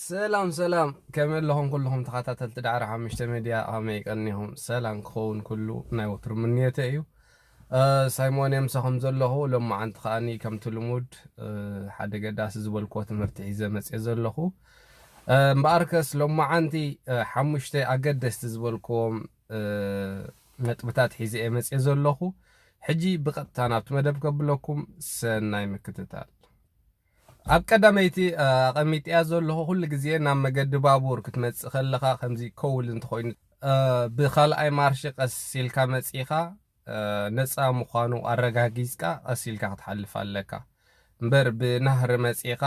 ሰላም ሰላም፣ ከመይ ኣለኹም ኩልኹም ተኸታተልቲ ዳዕሮ ሓሙሽተ ሚድያ? ከመይ ቀኒኹም? ሰላም ክኸውን ኩሉ ናይ ወትሩ ምንየተ እዩ። ሳይሞን የምሰኹም ዘለኹ። ሎማዓንቲ ከዓኒ ከምቲ ልሙድ ሓደ ገዳሲ ዝበልክዎ ትምህርቲ ሒዘ መፅየ ዘለኹ። እምበኣርከስ ሎማዓንቲ ሓሙሽተ ኣገደስቲ ዝበልክዎም ነጥብታት ሒዘ እየ መፅየ ዘለኹ። ሕጂ ብቐጥታ ናብቲ መደብ ከብለኩም፣ ሰናይ ምክትታል። ኣብ ቀዳመይቲ ኣቐሚጥያ ዘለኹ፣ ኩሉ ግዜ ናብ መገዲ ባቡር ክትመጽእ ከለኻ ከምዚ ኮውል እንተኾይኑ፣ ብኻልኣይ ማርሽ ቀስ ኢልካ መጺኻ ነጻ ምዃኑ ኣረጋጊጽካ ቀስ ኢልካ ክትሓልፍ ኣለካ። እምበር ብናህሪ መጺኻ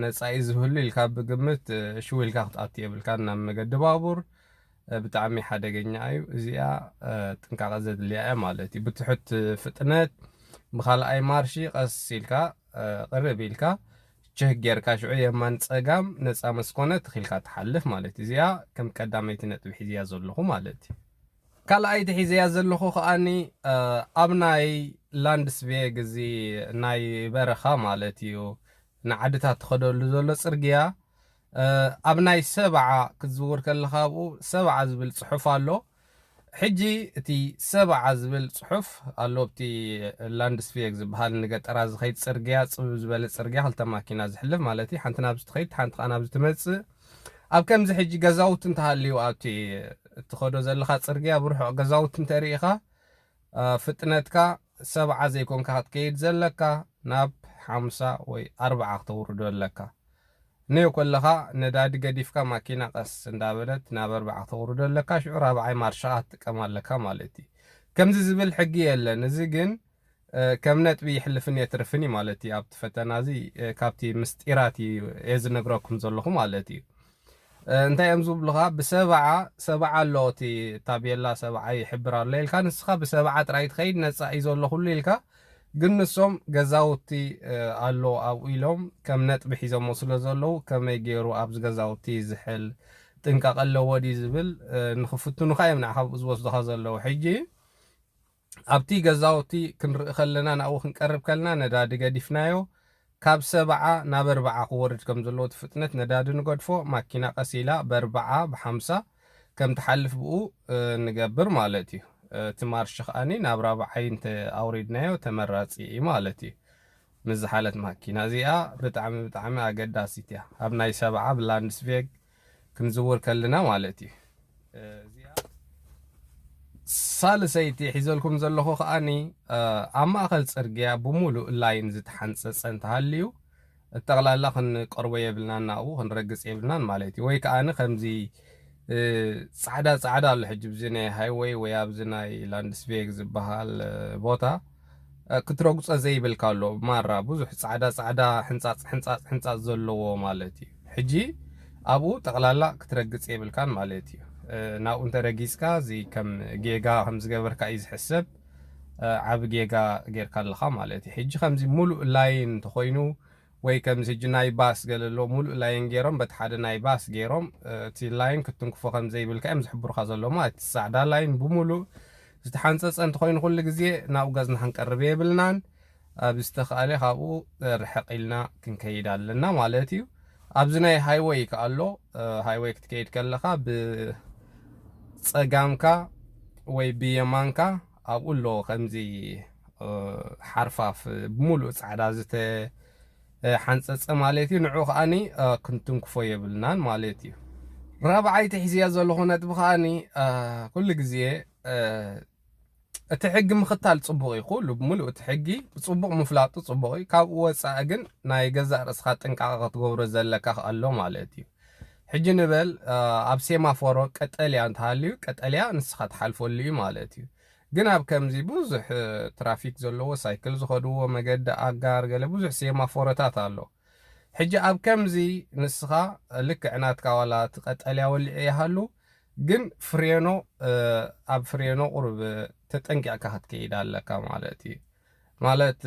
ነጻ እዩ ዝህሉ ኢልካ ብግምት ሽው ኢልካ ክትኣቱ የብልካን ናብ መገዲ ባቡር። ብጣዕሚ ሓደገኛ እዩ። እዚኣ ጥንቃቐ ዘድልያ እያ ማለት እዩ። ብትሑት ፍጥነት ብኻልኣይ ማርሽ ቀስ ኢልካ ቅርብ ኢልካ ቸክ ጌርካ ሽዑ የማን ጸጋም ነጻ መስኮነ ትኺልካ ትሓልፍ ማለት እዩ። እዚኣ ከም ቀዳመይቲ ነጥቢ ሒዝያ ዘለኹ ማለት እዩ። ካልኣይቲ ሒዝያ ዘለኹ ከኣኒ ኣብ ናይ ላንድስቬግ እዚ ናይ በረኻ ማለት እዩ ንዓድታት ትኸደሉ ዘሎ ጽርግያ ኣብ ናይ ሰብዓ ክትዝውር ከለኻ ኣብኡ ሰብዓ ዝብል ጽሑፍ ኣሎ። ሕጂ እቲ ሰብዓ ዝብል ጽሑፍ ኣሎ ኣብቲ ላንድስቬግ ዝበሃል ንገጠራ ዝኸይድ ጽርግያ፣ ጽብብ ዝበለ ጽርግያ፣ ክልተ ማኪና ዝሕልፍ ማለት እዩ። ሓንቲ ናብዚ ትኸይድ፣ ሓንቲ ከኣ ናብዚ ትመጽእ። ኣብ ከምዚ ሕጂ ገዛውቲ እንተሃልዩ ኣብቲ እትኸዶ ዘለኻ ጽርግያ ብርሑቕ ገዛውቲ እንተርኢኻ ፍጥነትካ ሰብዓ ዘይኮንካ ክትከይድ ዘለካ ናብ ሓምሳ ወይ ኣርብዓ ክተውርዶ ኣለካ። ነዮ ከለኻ ነዳዲ ገዲፍካ ማኪና ቀስ እንዳበለት ናብ ኣርብዓ ክተውርዶ ኣለካ። ሽዑ ራብዓይ ማርሻ ክትጥቀም ኣለካ ማለት እዩ። ከምዚ ዝብል ሕጊ የለን። እዚ ግን ከም ነጥቢ ይሕልፍን የትርፍን እዩ ማለት እዩ። ኣብቲ ፈተና እዚ ካብቲ ምስጢራት እየ ዝነግረኩም ዘለኹ ማለት እዩ። እንታይ እዮም ዝብሉኻ? ብሰብዓ ሰብዓ ኣሎ፣ እቲ ታቤላ ሰብዓ ይሕብር ኣሎ ኢልካ፣ ንስኻ ብሰብዓ ጥራይ ትኸይድ፣ ነጻ እዩ ዘሎ ኩሉ ኢልካ። ግን ንሶም ገዛውቲ ኣሎ ኣብኡ ኢሎም ከም ነጥቢ ሒዞሞ ስለ ዘለዉ፣ ከመይ ገይሩ ኣብዚ ገዛውቲ ዝሕል ጥንቃቐ ኣለዎ ድዩ ዝብል ንኽፍትኑኻ እዮም ንዓኻ ኣብኡ ዝወስዱኻ ዘለዉ። ሕጂ ኣብቲ ገዛውቲ ክንርኢ ከለና፣ ናብኡ ክንቀርብ ከለና ነዳዲ ገዲፍናዮ። ካብ ሰብዓ ናብ ኣርብዓ ክወርድ ከም ዘለዎ እቲ ፍጥነት ነዳዲ ንገድፎ፣ ማኪና ቀስ ኢላ ብኣርብዓ ብሓምሳ ከም ትሓልፍ ብኡ ንገብር ማለት እዩ። እቲ ማርሽ ከኣኒ ናብ ራብዓይ እንተ ኣውሪድናዮ ተመራጺ እዩ ማለት እዩ። ምስ ዝሓለት ማኪና እዚኣ ብጣዕሚ ብጣዕሚ ኣገዳሲት እያ። ኣብ ናይ ሰብዓ ብላንድስቬግ ክንዝውር ከልና ማለት እዩ። እዚኣ ሳልሰይቲ ሒዘልኩም ዘለኹ ከኣኒ ኣብ ማእኸል ጽርግያ ብምሉእ ላይን ዝተሓንጸጸ እንተሃልዩ ጠቕላላ ክንቀርቦ የብልናን፣ ናብኡ ክንረግጽ የብልናን ማለት እዩ። ወይ ከኣኒ ከምዚ ጻዕዳ ጻዕዳ ኣሎ ሕጂ ብዚ ናይ ሃይወይ ወይ ኣብዚ ናይ ላንድስቬግ ዝበሃል ቦታ ክትረግጾ ዘይብልካ ኣሎ። ማራ ብዙሕ ጻዕዳ ጻዕዳ ሕንጻጽ ሕንጻጽ ሕንጻጽ ዘለዎ ማለት እዩ። ሕጂ ኣብኡ ጠቕላላ ክትረግጽ የብልካን ማለት እዩ። ናብኡ እንተ ረጊጽካ እዚ ከም ጌጋ ከም ዝገበርካ እዩ ዝሕሰብ። ዓቢ ጌጋ ጌርካ ኣለኻ ማለት እዩ። ሕጂ ከምዚ ሙሉእ ላይን እንተኾይኑ ወይ ከምዚ ሕጂ ናይ ባስ ገለ ኣሎ ሙሉእ ላይን ገይሮም በቲ ሓደ ናይ ባስ ገይሮም እቲ ላይን ክትንክፎ ከም ዘይብልካ እዮም ዝሕብሩኻ ዘሎ ማለት እቲ ጻዕዳ ላይን ብሙሉእ ዝተሓንጸጸ እንተኾይኑ ኩሉ ግዜ ናብኡ ገጽና ክንቀርብ የብልናን። ኣብ ዝተኻእለ ካብኡ ርሕቕ ኢልና ክንከይድ ኣለና ማለት እዩ። ኣብዚ ናይ ሃይወይ ከኣ ኣሎ። ሃይወይ ክትከይድ ከለኻ ብጸጋምካ ወይ ብየማንካ ኣብኡ ኣሎ ከምዚ ሓርፋፍ ብምሉእ ጻዕዳ ዝተሓንጸጸ ማለት እዩ። ንዑ ከኣኒ ክንትንክፎ የብልናን ማለት እዩ። ራብዓይቲ ሒዝያ ዘለኹ ነጥቢ ከኣኒ ኩሉ ግዜ እቲ ሕጊ ምኽታል ጽቡቕ እዩ። ኩሉ ብምሉእ እቲ ሕጊ ብጽቡቕ ምፍላጡ ጽቡቕ እዩ። ካብኡ ወጻኢ ግን ናይ ገዛእ ርእስኻ ጥንቃቐ ክትገብሮ ዘለካ ኣሎ ማለት እዩ። ሕጂ ንበል ኣብ ሴማፎሮ ቀጠልያ እንተሃልዩ ቀጠልያ ንስኻ ትሓልፈሉ እዩ ማለት እዩ። ግን ኣብ ከምዚ ብዙሕ ትራፊክ ዘለዎ ሳይክል ዝኸድዎ መገዲ ኣጋር ገለ ብዙሕ ሴማፎሮታት ኣሎ። ሕጂ ኣብ ከምዚ ንስኻ ልክዕ ናትካ ዋላ እቲ ቀጠልያ ወሊዑ ይሃሉ ግን ፍሬኖ ኣብ ፍሬኖ ቁሩብ ተጠንቂቕካ ክትከይድ ኣለካ ማለት እዩ። ማለት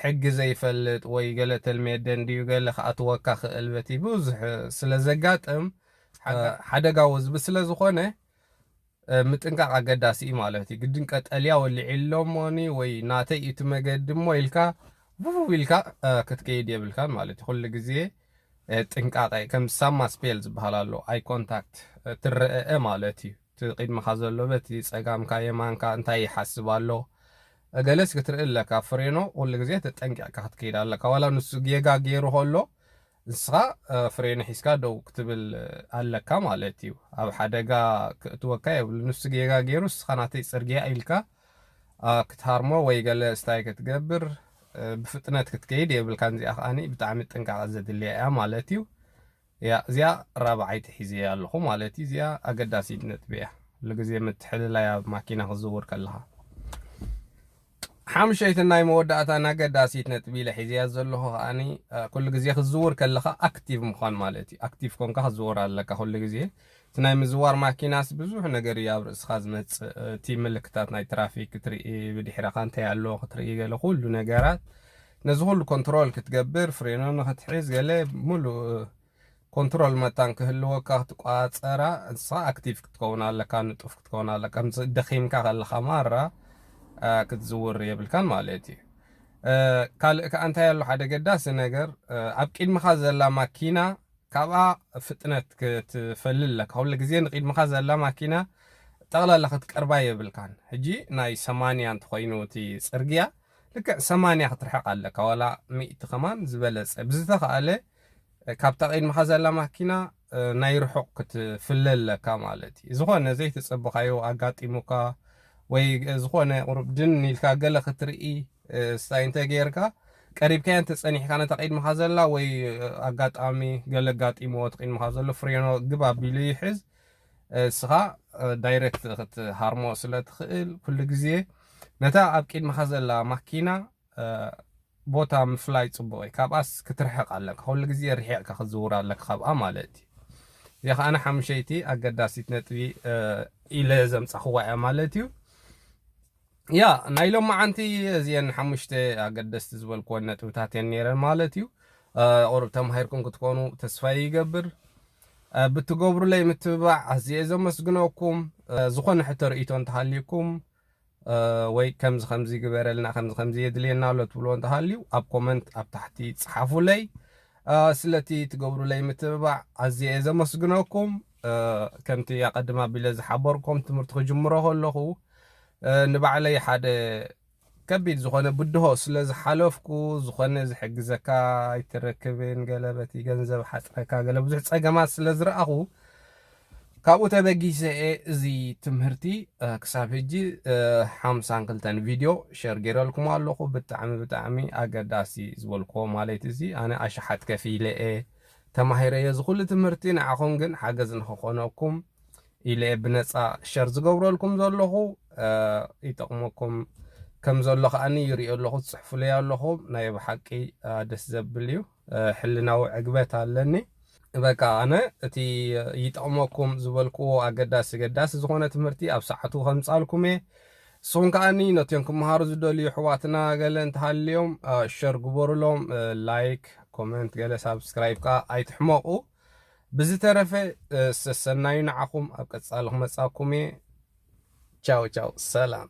ሕጊ ዘይፈልጥ ወይ ገለ ተልሜደ እንድዩ ገለ ክኣትወካ ክእል በቲ ብዙሕ ስለ ዘጋጥም ሓደጋ ወዝቢ ስለ ዝኾነ ምጥንቃቕ ኣገዳሲ እዩ ማለት እዩ። ግድን ቀጠልያ ወሊዒ ኣሎ እሞኒ ወይ ናተይ እዩ እቲ መገዲ እሞ ኢልካ ቡቡብ ኢልካ ክትከይድ የብልካን ማለት እዩ። ኩሉ ግዜ ጥንቃቐ ከም ሳማ ስፔል ዝበሃል ኣሎ፣ ኣይ ኮንታክት ትረአ ማለት እዩ። እቲ ቅድመኻ ዘሎ በቲ ጸጋምካ የማንካ እንታይ ይሓስብ ኣሎ ገለስ ክትርኢ ኣለካ። ፍሬኖ ኩሉ ግዜ ተጠንቂቕካ ክትከይድ ኣለካ። ዋላ ንሱ ጌጋ ገይሩ ከሎ ንስኻ ፍሬኖ ሒዝካ ደው ክትብል ኣለካ ማለት እዩ። ኣብ ሓደጋ ክእትወካ የብሉ። ንሱ ጌጋ ገይሩ ንስኻ ናተይ ጽርግያ ኢልካ ክትሃርሞ ወይ ገለ ስታይ ክትገብር ብፍጥነት ክትከይድ የብልካን። እዚኣ ከዓኒ ብጣዕሚ ጥንቃቐ ዘድልያ እያ ማለት እዩ። እያ እዚኣ ራብዓይቲ ሒዘያ ኣለኹ ማለት እዩ። እዚኣ ኣገዳሲት ነጥቢ እያ። ኩሉ ግዜ ምትሕልላይ ኣብ ማኪና ክዝውር ከለኻ። ሓምሸይትን ናይ መወዳእታን ኣገዳሲት ነጥቢ ኢለ ሒዘያ ዘለኹ ከዓኒ ኩሉ ግዜ ክዝውር ከለኻ ኣክቲቭ ምዃን ማለት እዩ። ኣክቲቭ ኮንካ ክዝውር ኣለካ ኩሉ ግዜ። እቲ ናይ ምዝዋር ማኪናስ ብዙሕ ነገር እዩ ኣብ ርእስኻ ዝመጽእ። እቲ ምልክታት ናይ ትራፊክ ክትርኢ፣ ብድሕረኻ እንታይ ኣሎ ክትርኢ፣ ገለ ኩሉ ነገራት ነዚ ኩሉ ኮንትሮል ክትገብር፣ ፍሬኖ ንክትሕዝ ገለ ሙሉእ ኮንትሮል መታን ክህልወካ ክትቋጸራ ንስኻ ኣክቲቭ ክትከውን ኣለካ፣ ንጡፍ ክትከውን ኣለካ። ከምዚ ደኺምካ ከለኻ ማራ ክትዝውር የብልካን ማለት እዩ። ካልእ ከኣ እንታይ ኣሎ ሓደ ገዳሲ ነገር ኣብ ቅድምኻ ዘላ ማኪና ካብኣ ፍጥነት ክትፈሊ ኣለካ። ኩሉ ግዜ ንቅድምኻ ዘላ ማኪና ጠቕላላ ክትቀርባ የብልካን። ሕጂ ናይ ሰማንያ እንተኾይኑ እቲ ጽርግያ ልክዕ ሰማንያ ክትርሕቕ ኣለካ፣ ዋላ ሚእቲ ከማን ዝበለጸ። ብዝተኻእለ ካብታ ቅድምኻ ዘላ ማኪና ናይ ርሑቕ ክትፍለ ኣለካ ማለት እዩ። ዝኾነ ዘይተጸበኻዮ ኣጋጢሙካ ወይ ዝኾነ ቁሩብ ድን ኢልካ ገለ ክትርኢ ስታይ እንተ ጌርካ ቀሪብካያ እንተ ጸኒሕካ ነታ ቅድምኻ ዘላ ወይ ኣጋጣሚ ገለ ኣጋጢምዎ እቲ ቅድምኻ ዘሎ ፍሬኖ ግብ ኣቢሉ ይሕዝ፣ እስኻ ዳይሬክት ክትሃርሞ ስለ ትኽእል ኩሉ ግዜ ነታ ኣብ ቅድምኻ ዘላ ማኪና ቦታ ምፍላይ ጽቡቕ እዩ። ካብኣስ ክትርሕቕ ኣለካ። ኩሉ ግዜ ርሒቕካ ክትዝውር ኣለካ ካብኣ ማለት እዩ። እዚኣ ከኣ ሓሙሸይቲ ኣገዳሲት ነጥቢ ኢለ ዘምጻኽዋ እያ ማለት እዩ። ያ ናይ ሎማዓንቲ እዚአን ሓሙሽተ ኣገደስቲ ዝበልክወን ነጥብታት እየን ነይረን ማለት እዩ። ቁሩብ ተማሂርኩም ክትኮኑ ተስፋ ይገብር። ብትገብሩለይ ምትብባዕ ኣዝየ ዘመስግነኩም። ዝኾነ ሕቶ ርእይቶ እንተሃልዩኩም ወይ ከምዚ ከምዚ ግበረልና፣ ከምዚ ከምዚ የድልየና ኣሎ ትብልዎ እንተሃልዩ ኣብ ኮመንት ኣብ ታሕቲ ጽሓፉለይ። ስለቲ ትገብሩለይ ምትብባዕ ኣዝየ እየ ዘመስግነኩም። ከምቲ ኣቐድም ኣቢለ ዝሓበርኩም ትምህርቲ ክጅምሮ ከለኹ ንባዕለይ ሓደ ከቢድ ዝኾነ ብድሆ ስለ ዝሓለፍኩ፣ ዝኾነ ዝሕግዘካ ኣይትረክብን፣ ገለ በቲ ገንዘብ ሓጽረካ፣ ገለ ብዙሕ ጸገማት ስለ ዝረኣኹ፣ ካብኡ ተበጊሰ እየ እዚ ትምህርቲ ክሳብ ሕጂ ሓምሳን ክልተን ቪድዮ ሸር ገይረልኩም ኣለኹ። ብጣዕሚ ብጣዕሚ ኣገዳሲ ዝበልክዎ ማለት እዚ ኣነ ኣሽሓት ከፊለ እየ ተማሂረዮ እዚ ኩሉ ትምህርቲ። ንዓኹም ግን ሓገዝ ንክኾነኩም ኢለ እየ ብነጻ ሸር ዝገብረልኩም ዘለኹ። ይጠቕመኩም ከም ዘሎ ከኣኒ ይርእዮ ኣለኹ፣ ትጽሕፉለይ ኣለኹም። ናይ ብሓቂ ደስ ዘብል እዩ። ሕልናዊ ዕግበት ኣለኒ። በቃ ኣነ እቲ ይጠቕመኩም ዝበልክዎ ኣገዳሲ ገዳሲ ዝኾነ ትምህርቲ ኣብ ሰዓቱ ከምጻልኩም እየ። ንስኹም ከኣኒ ነትዮም ክመሃሩ ዝደልዩ ኣሕዋትና ገለ እንተሃልዮም ሸር ግበሩሎም። ላይክ፣ ኮመንት፣ ገለ ሳብስክራይብ ከኣ ኣይትሕመቑ። ብዝተረፈ ሰሰናዩ ንዓኹም። ኣብ ቀጻሊ ክመጻኩም እየ። ቻው ቻው፣ ሰላም።